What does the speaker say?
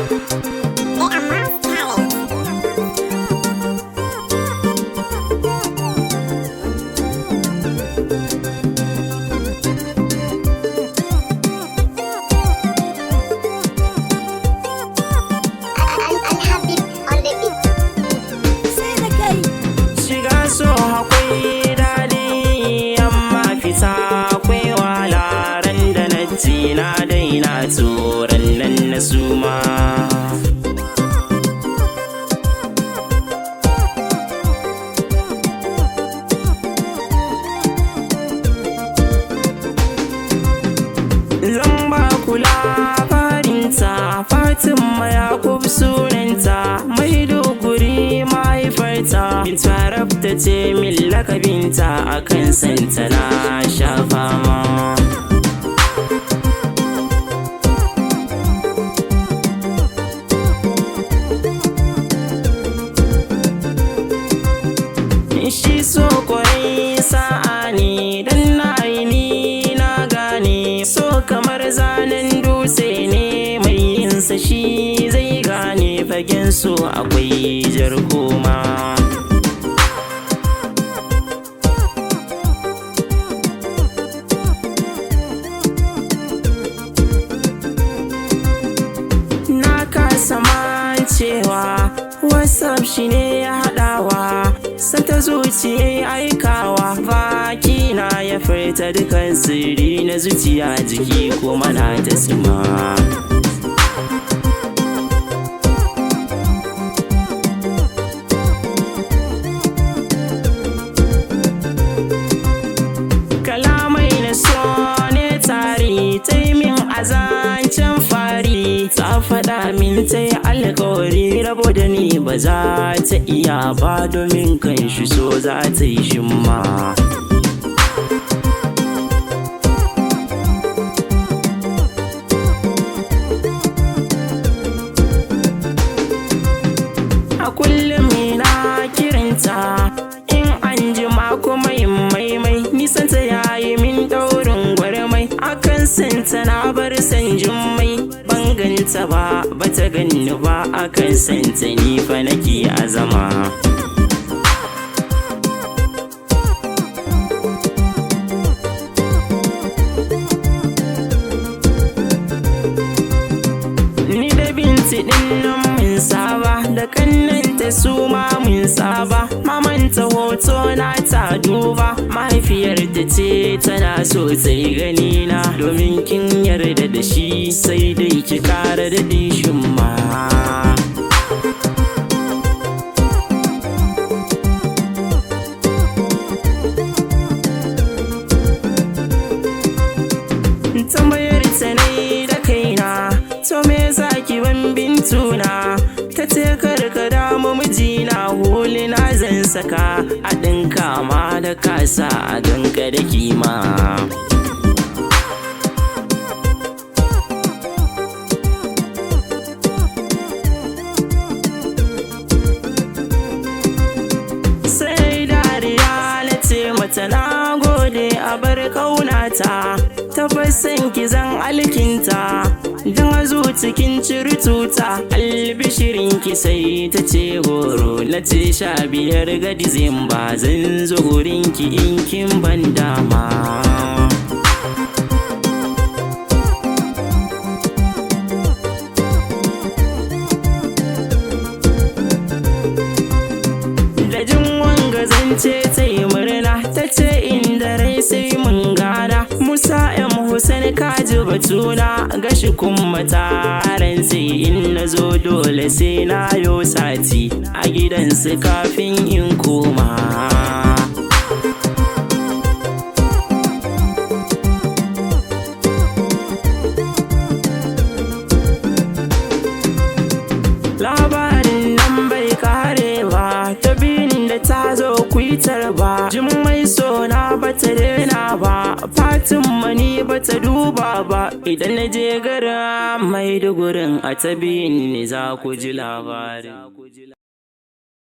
The Amas Talent. Al-Habib on the beat. Sai da kai. Shiga so akwai daɗi, amma fita akwai wahala. Ran da na ji na daina tsoron nan na suma. Zan ba ku labarinta, Fatima Yakub sunanta, Maiduguri mahaifarta. Bintu Arab ta ce min lakabinta, akan santa na sha fama. Shi so kwarai sa'a ne, dan na yi ni na gane. So kamar zanen dutse ne, mai yinsa shi zai gane. Fagen so akwai jar koma. Na kasa mancewa, WhatsApp shi ne ya haɗawa, santa zuciya aikawa, baki na ya furta dukan sirri na zuciya, jiki kuma na ta suma. Kalamai na so ne tari ta yi min azancen fari, ta faɗa min ta yi alkawari rabo da ni ba za ta iya ba, domin kan shi so za ta yi shimma. A kullum ina kiranta, in an jima kuma in maimai, nisan ta yayi min daurin gwarmai, akan santa na bar san jummai, ban ganta ba bata ganni ba, akan santa ni fa nake azama. Ni da Binti din nan mun saba, da kannanta su ma mun saba. Mamanta hoto na ta duba, mahaifiyarta ce tana so ta yi gani na. Domin kin yarda da shi, sai dai ki kara da dishin ma. Tambayar ta ne da kaina, to me zaki ban bintuna? Ta ce kar ka damu mijina, hulina zan saka a ɗinka ma da kasa a ganka da kima. Sai dariya na ce mata na gode a bar kaunata, tabbasan ki zan alkinta, don a zucikin ciri tuta. Albishirin ki, sai ta ce goro. Na ce 15 ga Disamba zan zo gurin ki in kin ban dama. Da jin wanga zance ta yi murna, ta ce inda rai sai mun gana. Musa M Hussein, kaji batuna, gashi kuma taran sai in na zo dole sai na yo sati a gidansu kafin in koma. Labarin nan bai kare ba, ta biyun da ta zo kwitar ba, Jummai so na bata daina ba, Fatima ni bata duba ba. Idan na je garin Maidugurin a ta biyun ne za ku ji labarin.